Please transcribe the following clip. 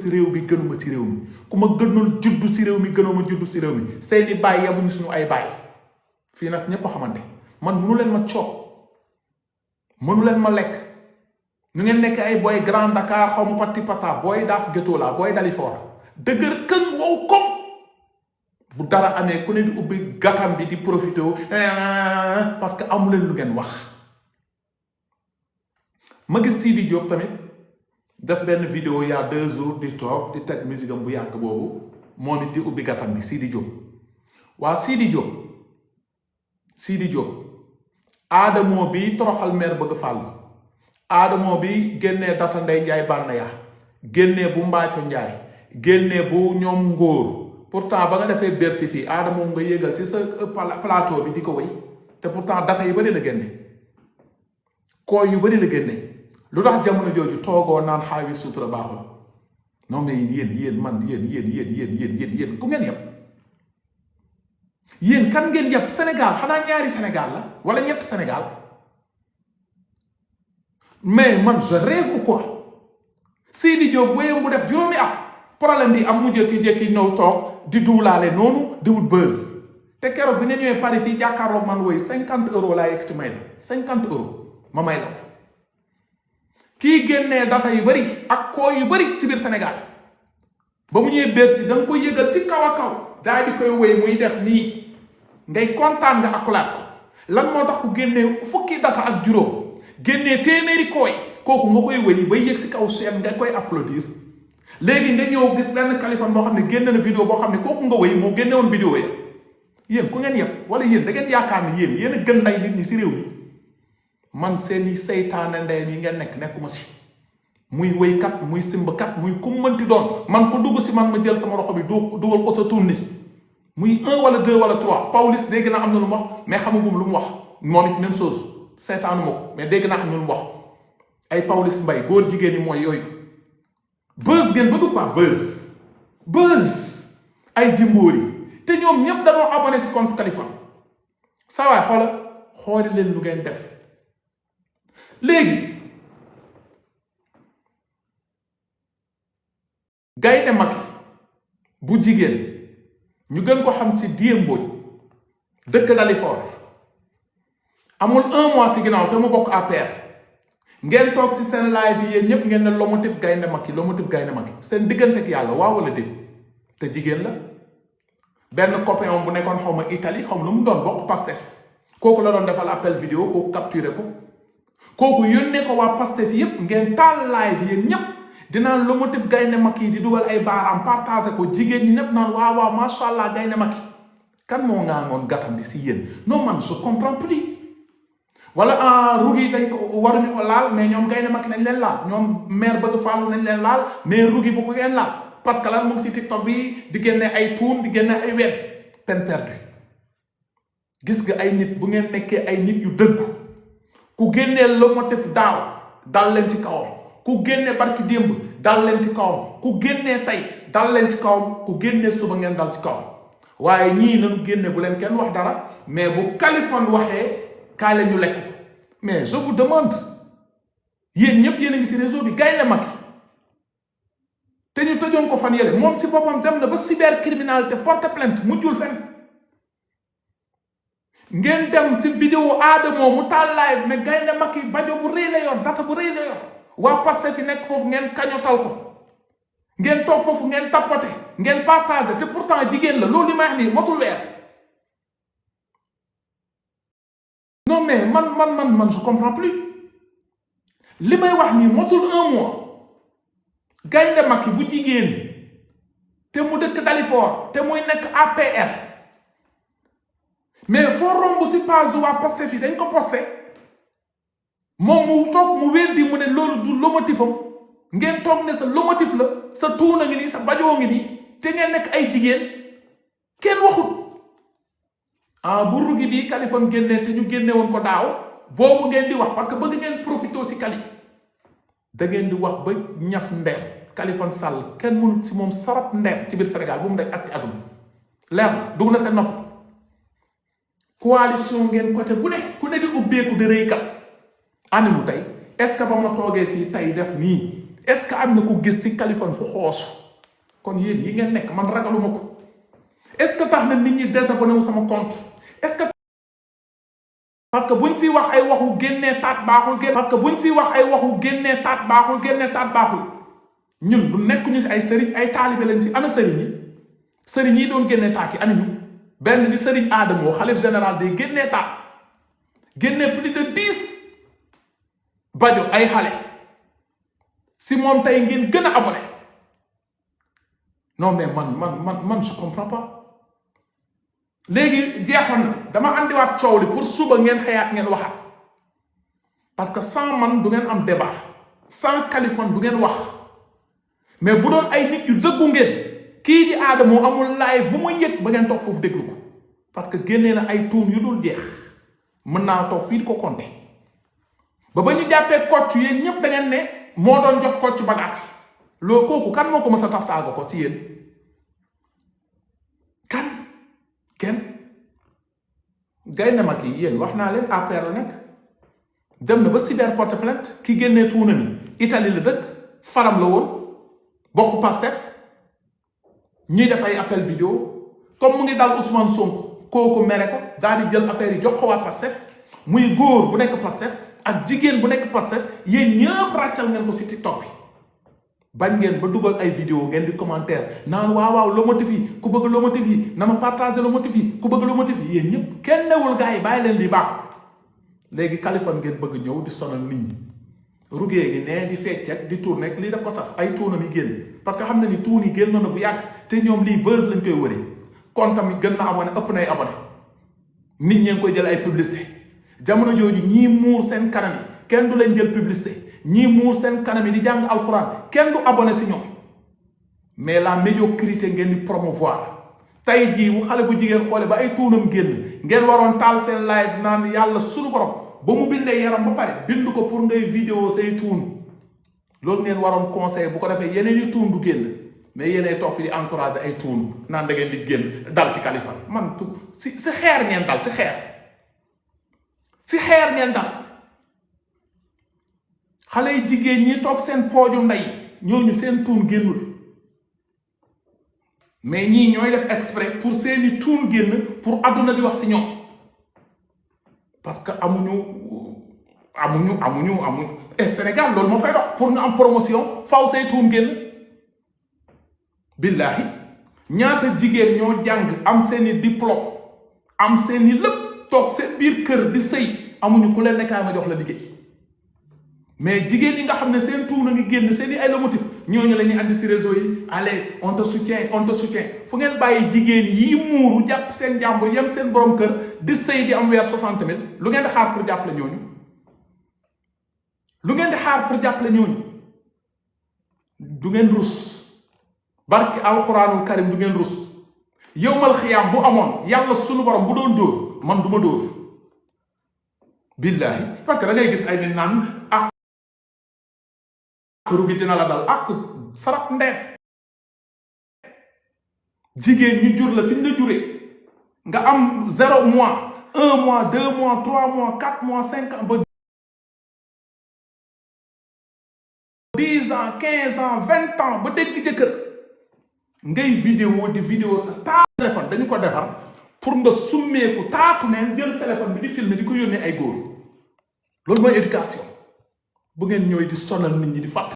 si réew bi gënuma si réew mi ku ma gënul juddu si réew mi gënuma juddu si réew mi seeni baay yabuñu suñu ay baay fii nag ñépp a xamante man mënu leen ma coob mënu leen ma lekk ñu ngeen nekk ay booy Grand Dakar xaw ma pati pata booy daaf ghetto la booy Dalifort dëgër kën wow kom bu dara amee ku ne di ubbi gàttam bi di profité parce que amu leen lu ngeen wax. ma gis Sidi Diop tamit def benn vidéo il y a 2 jours di toog di teg musique am bu yàgg boobu moom it di ubbi gàttam bi Sidi Diop waa Sidi Diop Adamo bi toroxal maire bëgg fàll Adamo bi génnee data Ndeye Ndiaye Banaya génnee bu Mbaaco Ndiaye génnee bu ñoom ngóor pourtant ba nga defee Bercy fii Adamo nga yéegal ci sa plateau bi di ko wéy te pourtant data yu bari la génne kooy yu bari la génne lu tax jamono jooju toogoo naan xaawi sutura baaxul non mais yéen ku ngeen yëpp yéen kan ngeen yëpp Sénégal xanaa ñaari Sénégal la wala ñett Sénégal mais man je rêve ou quoi Sidi Diop wéyam bu def juróomi at problème bi am mu jékki-jékki ñëw toog di duulaale noonu di wut buzz te keroog bi nga ñëwee Paris fii jàkkaarloog man woy 50 € laa yëkkati may la 50 € ma may la ko kii génnee data yu bari ak koo yu bari ci biir Sénégal ba mu ñëwee Bercy da nga koy yëgal ci kaw a kaw daal di koy wéy muy def nii ngay kontaan nga akulaat ko lan moo tax ku génnee fukki data ak juróom génnee téeméeri kooy kooku nga koy wéy bay yëg si kaw chaîne nga koy applaudir léegi nga ñëw gis benn Kaliphone boo xam ne génne na vidéo boo xam ne kooku nga wéy moo génne woon vidéo ya yéen ku ngeen yëpp wala yéen da ngeen yaakaar ni yéen a gën nday nit ñi si réew mi man seeni seytaane ndey yi ngeen nekkuma si muy wéykat muy simbkat muy ku mënti doon man ko dugg si man ma jël sama roxo bi dugal ko sa tourni muy 1 wala 2 wala 3 Pawlish dégg naa am na lu mu wax mais xamagum lu mu wax moom it même chose seetaanuma ko mais dégg naa am na lu mu wax ay Pawlish Mbaye góor jigéen ñi mooy yooyu buzz ngeen bëgg quoi buzz ay jimbóor yi te ñoom ñépp dañoo abonné si compte Kaliphone saa waay xooli leen lu ngeen def léegi Gaynde Macky bu jigéen ñu gën ko xam ci Dié Mbodj dëkk Dalifort amul 1 mois ci ginnaaw te mu bokk APR ngeen toog ci seen live yi yéen ñépp ngeen ne lomotif Gaynde Macky seen diggante ak yàlla waaw wala dégg te jigéen la benn copain bu nekkoon xaw ma Italie xaw ma lu mu doon bokk Pastef kooku la doon defal appel vidéo kooku capturé ko kooku yónnee ko waa Pastef yépp ngeen taal live yéen ñépp dinaan lomotif Gaynde Macky di dugal ay baaraam partagé ko jigéen ñi ñépp naan waaw masha Allah Gaynde Macky kan moo ngaa ngoon gàttam bi si yéen non man je comprends plus wala rugi dañ ko waruñu ko laal mais ñoom Gaynde Macky nañ leen laal ñoom maire bëgg faalu nañ leen laal mais rugi bu ko ngeen laal parce que lan mu ngi si TikTok bi di génne ay tuun di génne ay wet peine perdue gis nga ay nit bu ngeen nekkee ay nit yu dëggu ku génnee lomotif daaw dal leen ci kawam ku génnee barki démb dal leen ci kawam ku génnee tey dal leen ci kawam ku génnee suba ngeen dal ci kawam waaye ñii nañu génne bu leen kenn wax dara mais bu Kaliphone waxee kaay la ñu lekk ko mais je vous demande yéen ñëpp yéen a ngi si réseau bi Gaynde Macky te ñu tëjoon ko fan yële moom si boppam dem na ba cybercriminalité porte plainte mujjul fenn ngeen dem si vidéo Adamo mu taal live ne Gaynde Macky bajo bu rëy la yor data bu rëy la yor waa Pastef fi nekk foofu ngeen kañotal ko ngeen toog foofu ngeen tapote ngeen partagé te pourtant jigéen la loolu li may wax nii motul weer non mais man je comprends plus li may wax nii motul 1 mois Gaynde Macky bu jigéen te mu dëkk Dalifort te muy nekk APR mais foo romb si page waa Pastef yi dañ ko posté moom mu toog mu weddi mu ne loolu du lomotifam ngeen toog ne sa lomotif la sa tuuna ngi nii sa bajoo ngi nii te ngeen nekk ay jigéen kenn waxut bu rugi bii Kaliphone génnee te ñu génne woon ko daaw boobu ngeen di wax parce que bëgg ngeen profité si Kali da ngeen di wax ba ñaf ndeem Kaliphone Sall kenn mënul si moom sarap ndeem ci biir Sénégal bu mu daj ak ci àdduna leer na dugg na seen nopp coalition ngeen côté bu ne ku ne di ubbeeku di rëykat animu tey est-ce que ba ma toogee fii tey def nii est-ce que am na ko gis ci Kaliphone fu xoosu kon yéen yi ngeen nekk man ragaluma ko est-ce que tax na nit ñi désabonné wu sama compte est-ce que parce que buñ fi wax ay waxu génnee taat baaxul parce que buñ fi wax ay waxu génnee taat baaxul ñun du nekk ñu si ay sëriñ ay taalibe lañ ci ana sëriñ yi doon génnee taat yi ana ñu benn di sëriñ Adamo xalif général day génnee taat génnee plus de 10 bajo ay xale si moom tey ngeen gën a abonné non mais man je comprends pas léegi jeexoon na dama andiwaat coow li pour suba ngeen xëyaat ngeen waxaat parce que sans man du ngeen am débat sans Kaliphone du ngeen wax mais bu doon ay nit yu dëggu ngeen kii di Adamo amul live bu muy yëg ba ngeen toog foofu déglu ko parce que génnee na ay tuun yu dul jeex mën naa toog fii di ko compter ba ñu jàppee Kocc yéen ñëpp da ngeen ne moo doon jox Kocc bagage yi loolu kooku kan moo ko mës a tax saaga ko ci yéen kan kenn Gaynde Macky yéen wax naa leen APR la nekk dem na ba cyber porte plainte ki génnee tuuna mi Italie la dëkk faram la woon bokk Pastef ñuy def ay appel vidéo comme mu ngi dal Ousmane Sonko kooku mere ko daal di jël affaire yi jox ko waa Pastef muy góor bu nekk Pastef ak jigéen bu nekk Pastef yéen ñëpp ràccal ngeen ko ci TikTok bi bañ ngeen ba dugal ay vidéo ngeen di commentaire naan waaw lomotif yi ku bëgg lomotif yi na ma partager lomotif yi ku bëgg lomotif yi yéen ñëpp kenn newul gars yi bàyyi leen di baax léegi Kaliphone ngeen bëgg ñëw di sonal nit ñi rugee gi ne di feccet di tourné lii daf ko saf ay tuunam yi génn parce que xam na ni tuun yi génn na bu yàgg te ñoom lii buzz lañ koy wëree compte am gën na abonné ëpp nay abonné nit ñee ngi koy jël ay publicité jamono jooju ñii muur seen kanam yi kenn du leen jël publicité ñii muur seen kanam yi di jàng alxuraan kenn du abonné si ñoom mais la médiocrité ngeen di promouvoir tey jii bu xale bu jigéen xoole ba ay tuunam génn ngeen waroon taal seen live naan yàlla sunu borom ba mu bindee yaram ba pare bind ko pour ngay vidéo say tuun loolu ngeen waroon conseil bu ko defee yeneen i tuun du génn mais yeneen toog fi di encourager ay tuun naan da ngeen di génn dal si Kaliphone man si xeer ngeen dal si xeer ngeen dal xale yi jigéen ñi toog seen pooju ndey ñooñu seen tuun génnul mais ñii ñooy def exprès pour seeni tuun génn pour àdduna di wax si ñoom parce que amuñu et Sénégal loolu moo fay dox pour nga am promotion faw say tuun génn billahi ñaata jigéen ñoo jàng am seeni diplôme am seeni lépp toog seen biir kër di sëy amuñu ku leen nekkaay ma jox la liggéey mais jigéen ñi nga xam ne seen tuun a ngi génn seeni ay lomotif ñooñu la ñuy andi si réseau yi allez on te soutient fu ngeen bàyyi jigéen yi muuru jàpp seen jàmbur yem seen borom kër di sëy di am weer 60 000 lu ngeen di xaar pour jàppale ñooñu du ngeen rus barki alxuraanul karim du ngeen rus yowmal xiyaam bu amoon yàlla sunu borom bu doon dóor man du ma dóor billahi parce que da ngay gis ay nit naan ak rugi dina la dal ak sarak ndeet jigéen ñu jur la fi ñu la juree nga am 0 mois 1 mois 2 mois 3 mois 4 mois 5 ans ba 10 ans 15 ans 20 ans ba dégg jëkkër ngay vidéo sa téléphone dañu ko defar pour nga summeeku taatu neen jël téléphone bi di filmer di ko yónnee ay góor loolu mooy éducation bu ngeen ñëwee di sonal nit ñi di fàtt